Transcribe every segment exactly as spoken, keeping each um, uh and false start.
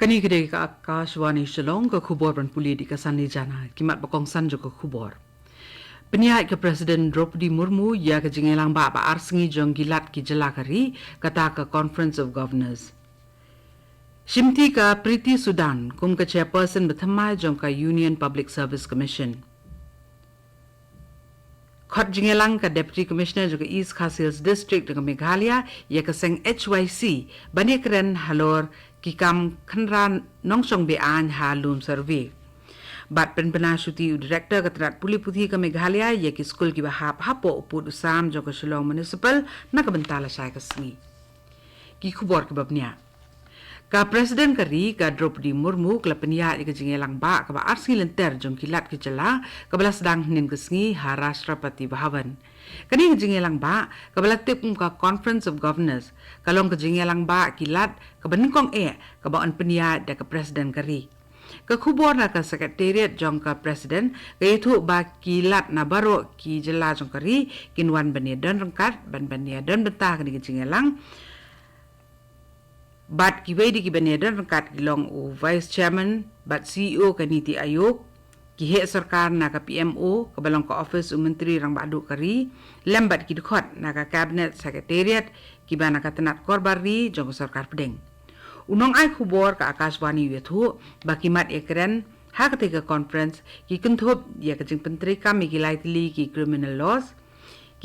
Kane ka dei ka Akashvani Shillong, ka khubor ban pule da ka Sani Jana, ki mat ba kongsan jong ka khubor. Pynïaid ka President Droupadi Murmu ïa ka jingïalang ba ba ar sngi jong ki lad ki jylla ka ri, kata ka Conference of Governors. Shimti ka Preeti Sudan kum ka chairperson ba thymmai jong ka Union Public Service Commission. Khot jingïalang ka Deputy Commissioner jong ka East Khasi Hills District jong ka Meghalaya ïa ka seng H Y C ban ïakren halor ki kam khynra nongshong beaiñ ha Lum Survey. Bad pynbna shuti u Director ka tnat pule puthi ka Meghalaya ïa ki skul kiba hap hapoh u pud u sam jong ka Shillong Municipal na ka bynta lashai ka sngi. Ki khubor kiba bniah. Ka President ka ri ka Droupadi Murmu ka la pynïaid ïa ka jingïalang ba kaba ar sngi lynter jong ki lad ki jylla kaba la sdang hynnin ka sngi ha Rashtrapati Bhavan. Kane ka jingïalang ba kaba la tip kum ka Conference of Governors ka long ka jingïalang ba ki lad kaba nyngkong eh kaba yn pynïaid da ka President ka ri. Ka khubor na ka Secretariat jong ka President ka ïathuh ba ki lad na baroh ki jylla jong ka ri kin wan ban ïadon ryngkat, ban ban ïadon bynta ha kane ka jingïalang. Bad kiwei de kiba ïadon ryngkat ki long u Vice Chairman bad C E O ka NITI Aayog, ki heh sorkar na ka P M O kaba long ka ophis u Myntri Rangbah Duh ka ri, lem bad ki dkhot na ka Cabinet Secretariat kiba na ka tnat korbar ri jong ka sorkar pdeng. U nongai khubor ka Akashvani u ïathuh ba ki mat ïakren ha katei ka conference ki kynthup ïa ka jingpyntreikam ïa ki lai tylli ki criminal laws,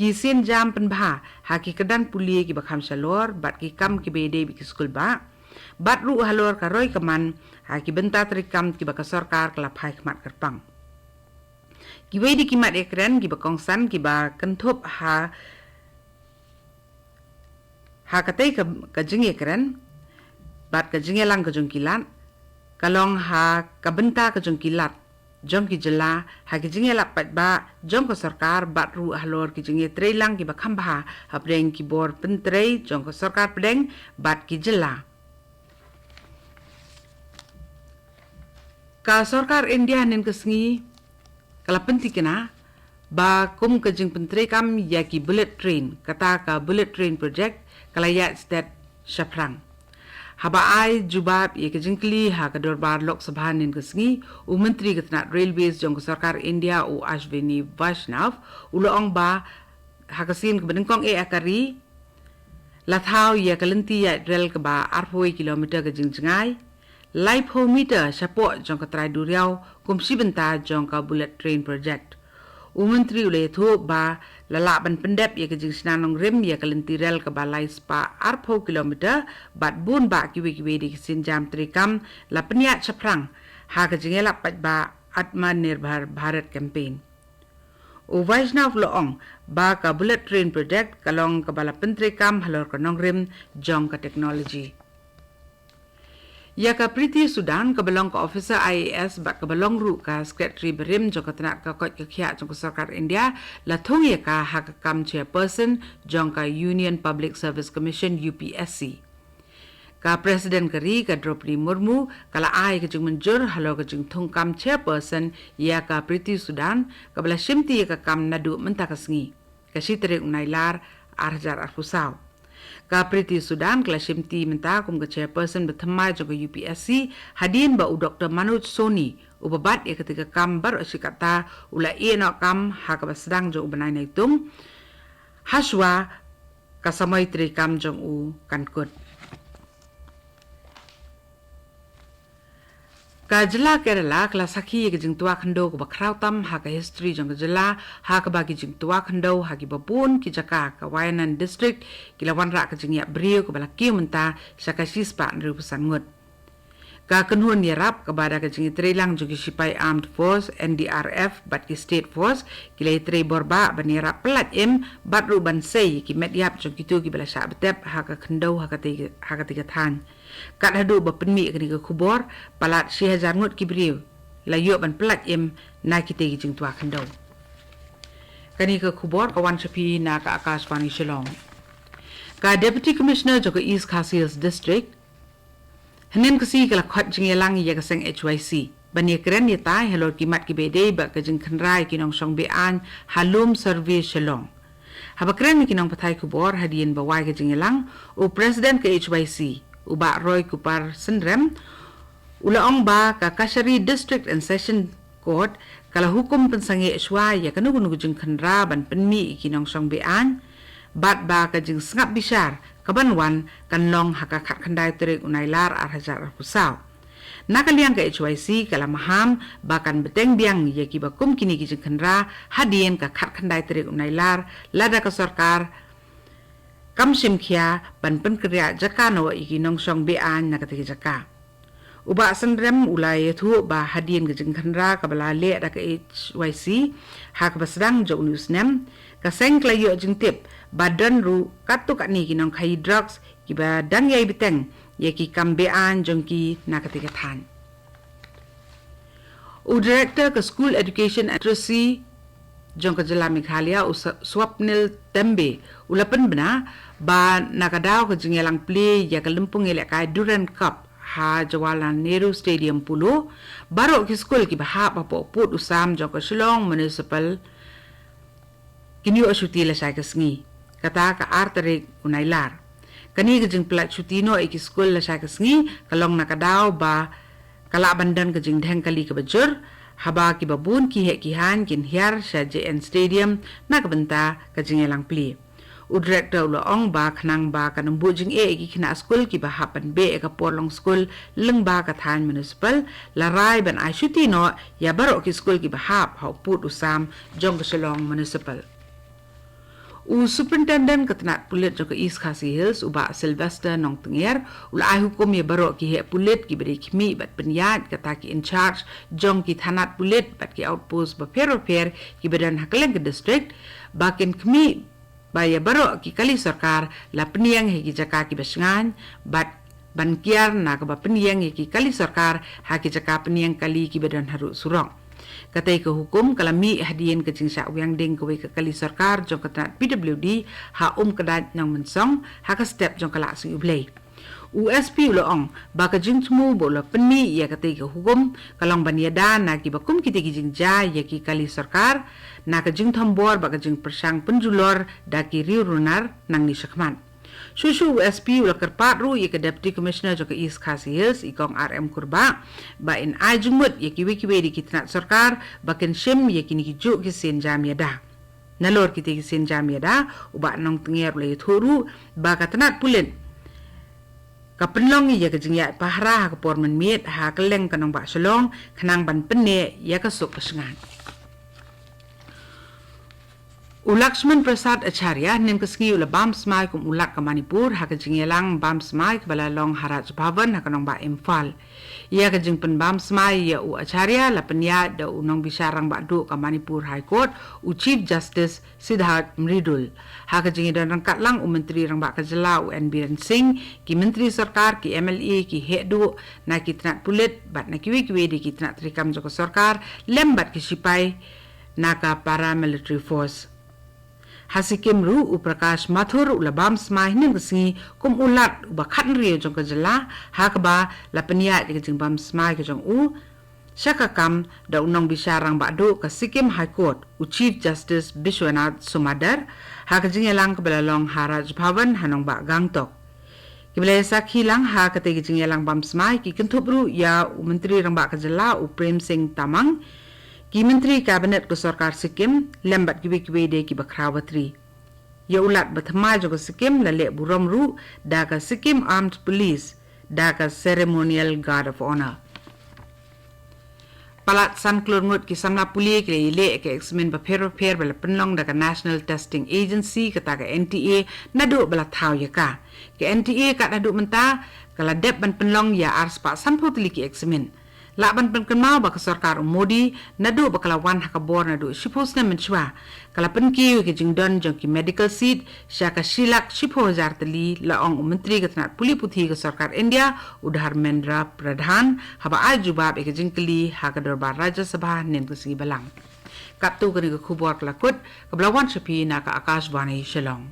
ki sienjam pynbha ha ki kyrdan pule kiba kham shalor bad ki kam kiba ïadei bad ki skul ba, bad ruh halor ka roi ka man ha ki bynta treikam kiba ka sorkar ka la phai khmat kyrpang. Kiwei de ki mat ïakren kiba kongsan kiba kynthup ha ha katei ka, ka jingïakren bad ka jingïalang ka jong ki lad ka long ha ka bynta ka jong ki lad jong ki jylla, ha ki jingïalap paidbah jong ka sorkar bad ruh halor ki jingïatreilang kiba kham bha hapdeng ki bor pyntrei jong ka sorkar pdeng bad ki jylla. Ka sorkar India hynnin ka sngi ka la pynthikna ba kum ka jingpyntreikam ïa ki bullet train, kata ka Bullet Train Project, ka la ïaid stet shaphrang. Haba ai jubab ïa ka jingkylli ha ka dorbar Lok Sabha hynnin ka sngi, u Myntri ka tnat Railways jong ka sorkar India u Ashwini Vaishnaw u la ong ba ha ka sien kaba nyngkong eh ha ka ri la thaw ïa ka lynti ïaid rel kaba arphew kilometer ka jingjngai, laiphew meter shapoh jong ka trai duriaw kum shi bynta jong ka Bullet Train Project. U Myntri u la ïathuh ba la lah ban pyndep ïa ka jingshna nongrim ïa ka lynti rel kaba lai spah arphew kilometer bad bun bah kiwei kiwei de ki sienjam treikam la pynïaid shaphrang ha ka jingïalap paidbah Atmanirbhar Bharat Campaign. U Vaishnaw u la ong ba ka Bullet Train Project ka long kaba la pyntreikam halor ka nongrim jong ka technology. Ïa ka Preeti Sudan kaba long ka officer I A S bad kaba long ruh ka secretary barim jong ka tnat ka koit ka khiah jong ka sorkar India la thung ïa ka ha ka kam chairperson jong ka Union Public Service Commission, U P S C. Ka President ka ri ka Droupadi Murmu ka la ai ka jingmynjur halor ka jingthung kam chairperson ïa ka Preeti Sudan kaba la shimti ïa ka kam naduh mynta ka sngi, ka shi tarik u Nailar ar hajar arphew saw. Ka Preeti Sudan ka la shimti mynta kum ka chairperson ba thymmai jong ka U P S C hadien ba u Doctor Manoj Soni uba bat ïa katei ka kam baroh shi katta u la ïeh noh kam ha kaba sdang jong u bnai Naitung, hashwa ka samoi treikam jong u kan kut. Ka jylla Kerala ka la sakhi ïa ka jingtwa khyndew kaba khraw tam ha ka history jong ka jylla, ha kaba ki jingtwa khyndew ha kiba bun ki jaka ka Wayanad District ki la wanrah ka jingïap briew kaba la kiew mynta sha ka shispah hynriewphew san ngut. Ka kynhun ïarap kaba da ka jingïatreilang jong ki shipai Armed Force, N D R F bad ki State Force ki la ïatrei borbah ban ïarap pyllait im bad ruh ban sei ïa ki met ïap jong kito kiba la shah btep ha ka khyndew ha katei, ha katei ka thaiñ. Kat haduh ba pynmih kane ka khubor, palat shi hajar ngut ki briew la ïoh ban pyllait im na kitei ki jingtwa khyndew. Kane ka khubor ka wan sha phi na ka Akashvani Shillong. Ka Deputy Commissioner jong ka East Khasi Hills District, hynnin ka sngi ka la khot jingïalang ïa ka seng H Y C ban ïakren ïatai halor ki mat kiba ïadei bad ka jingkhynra ïa ki nongshong beaiñ ha Lum Survey Shillong. Haba kren ïa ki nongpathai khubor hadien ba wai ka jingïalang, u President ka H Y C, u Bah Roy Kupar Synrem, U la ong ba ka Kachari District and Session Court ka la hukum pynsangeh shuwa ïa kano kano ka jingkhynra ban pynmih ïa ki nongshong beaiñ, bad ba ka jingsngap bishar kaban wan kan long ha ka khatkhyndai tarik u Nailar ar hajar arphew saw. Na ka liang ka H Y C ka la maham ba kan bteng biang ïa kiba kum kine ki jingkhynra hadien ka khatkhyndai tarik u Nailar, lada ka sorkar kam shim khia ban pynkynriah jaka noh ïa ki nongshong beaiñ na kata ka jaka. U Bah Synrem u la ïathuh ba hadien ka jingkhynra kaba la leh da ka H Y C ha kaba sdang jong une u snem, ka seng ka la ïoh jingtip ba don ruh katto katne ki nongkhaïi drugs kiba dang ïai bteng ïa ki kam beaiñ jong ki na kata ka thaiñ. U Director ka School Education and Literacy jong ka jylla Meghalaya, u Sa-, Swapnil Tembe, u la pynbna ba na ka daw ka jingïalang plie ïa ka lympung ïalehkai Durand Cup ha Jawaharlal Nehru Stadium Polo, baroh ki skul kiba hap hapoh pud u sam jong ka Shillong Municipal kin ïoh shuti lashai ka sngi, kata ka ar tarik u Nailar. Kane ka jingpyllait shuti noh ïa ki skul lashai ka sngi ka long na ka daw ba ka lah ban don ka jingdheng kali kaba jur, haba kiba bun ki heh ki haiñ kin hiar sha J N Stadium na ka bynta ka jingïalang plie. U Director u la ong ba khnang ba kan ym buh jingeh ïa ki khynnah skul kiba hap ban beh ïa ka por long skul lyngba ka thaiñ Municipal, la rai ban ai shuti noh ïa baroh ki skul kiba hap ha u pud u sam jong ka Shillong Municipal. U Superintendent ka tnat pulit jong ka East Khasi Hills, u Bah Sylvester Nongtnger, u la ai hukum ïa baroh ki heh pulit kiba dei khmih bad pynïaid, kata ki in charge jong ki thanat pulit bad ki outpost bapher bapher kiba don ha kylleng ka district, ba kin khmih ba ïa baroh ki kali sorkar la pynïeng ha ki jaka kiba shngaiñ, bad ban kiar na kaba pynïeng ïa ki kali sorkar ha ki jaka pynïeng kali kiba don harud surok. Katei ka hukum ka la mih hadien ka jingshah wiang ding kawei ka kali sorkar jong ka tnat P W D ha Umkdait Nongmynsong ha ka step jong ka Lah Sngi U Blei. U S P u la ong ba ka jingthmu ba u la pynmih ïa katei ka hukum ka long ban ïada na kiba kum kitei ki jingjia ïa ki kali sorkar, na ka jingthombor bad ka jingpyrshang pynjulor da ki riewrunar nangne shakhmat. Shuh shuh u S P u la kyrpad ruh ïa ka Deputy Commissioner jong ka East Khasi Hills, i Kong R M Kurbah, ba in ai jingmut ïa kiwei kiwei de ki tnat sorkar ba kin shim ïa kine ki juh ki sienjam ïada. Nalor kitei ki sienjam ïada, u Bah Nongtnger u la ïathuh ruh ba ka tnat pulit ka pynlong ïa ka jingïaid pahara ha ka por mynmiet ha kylleng ka nongbah Shillong khnang ban pynneh ïa ka suk ka shngaiñ. U Lakshman Prasad Acharya, hynnin ka sngi u la bam smai kum u Lat ka Manipur ha ka jingïalang bam smai kaba la long ha Raj Bhavan ha ka nongbah Imphal. Ïa ka jingpynbam smai ïa u Acharya la pynïaid da u nongbishar rangbah duh ka Manipur High Court, u Chief Justice Sidharth Mridul. Ha ka jingïadon ryngkat lang u Myntri Rangbah ka Jylla u N Biren Singh, ki Myntri Sorkar, ki M L A, ki heh duh na ki tnat pulit bad na kiwei kiwei de ki tnat treikam jong ka sorkar, lem bad ki sipai na ka Paramilitary Force. Ha Sikkim ruh, u Prakash Mathur u la bam smai hynnin ka sngi kum u Lat uba khathynriew jong ka jylla, ha kaba la pynïaid ïa ka jingbam smai ka jong u sha ka kam da u nongbishar rangbah duh ka Sikkim High Court, u Chief Justice Bishwanath Sumadar, ha ka jingïalang kaba la long ha Raj Bhavan ha nongbah Gangtok. Kiba la ïasakhi lang ha katei ka jingïalang bam smai ki kynthup ruh ïa u Myntri Rangbah ka Jylla u Prem Singh Tamang, ki Myntri Cabinet ka sorkar Sikkim, lem bad kiwei kiwei de kiba khraw batri. Ïa u Lat ba thymmai jong ka Sikkim la leh burom ruh da ka Sikkim Armed Police da ka Ceremonial Guard of Honor. Palat san klur ngut ki samla pule ki la ïaleh ïa ka eksamin bapher bapher ba la pynlong da ka National Testing Agency, kata ka N T A, naduh ba la thaw ïa ka. Ka N T A kat haduh mynta ka la dep ban pynlong ïa arspah sanphew tylli ki eksamin. Lah ban pynkynmaw ba ka sorkar u Modi naduh ba ka la wan ha ka bor naduh shiphew snem mynshuwa, ka la pynkiew ïa ka jingdon jong ki medical seat sha ka shi lak shiphew hajar tylli, la ong u Myntri ka tnat pule puthi ka sorkar India, u Dharmendra Pradhan, haba ai jubab ïa ka jingkylli ha ka dorbar Rajya Sabha hynnin ka sngi Balang. Katto kane ka khubor ka la kut, kaba la wan sha phi na ka Akashvani Shillong.